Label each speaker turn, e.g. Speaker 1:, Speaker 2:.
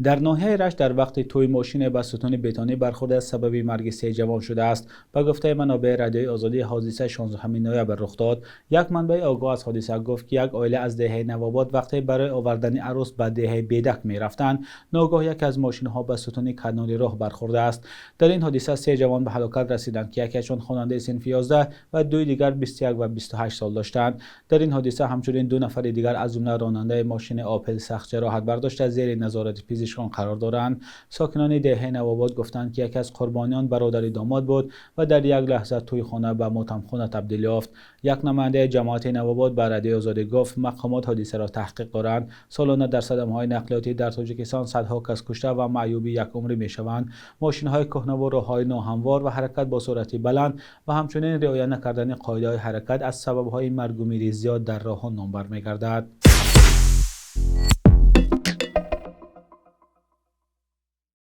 Speaker 1: Дар ноҳияи Рашт дар вақти тӯй мошине ба сутуни бетонӣ бархӯрда, сабаби марги се ҷавон шудааст. Ба гуфтаи манобеи Радиои Озодӣ, ҳодиса 16 ноябр рух дод. Як манбаи огоҳ аз ҳодиса гуфт, ки як оила аз деҳаи Навобод вақте барои овардани арӯс ба деҳаи Бедак мерафтанд, ногаҳ яке аз мошинҳо ба сутуни канори роҳ бархӯрдааст. Дар ин ҳодиса се ҷавон ба ҳалокат расиданд, ки яке аз онҳо хонандаи синфи 11 ва ду дигар 21 ва 28 сол доштанд. Дар ин ҳодиса инчунин ду нафари дигар, аз ҷумла ронандаи мошини Опел, сахт ҷароҳат бардошта, зери назорати пизишкон қарор доранд. Сокинони деҳаи Навобод гуфтанд, ки яке аз қурбониён бародари домод буд ва дар як лаҳза тӯйхона ба мотамхона табдил ёфт. Як намояндаи ҷамоати Навобод ба Радиои Озодӣ гуфт, мақомот ҳодисаро таҳқиқ доранд. Солона дар садамаҳои нақлиётӣ дар Тоҷикистон садҳо кас кушта ва маъюби якумрӣ мешаванд. Мошинҳои кӯҳна ва роҳҳои ноҳамвор ва ҳаракат бо суръати баланд ва инчунин риоя накардани қоидаҳои ҳаракат аз сабабҳои марг ва мири зиёд дар роҳҳо номбар мегардад.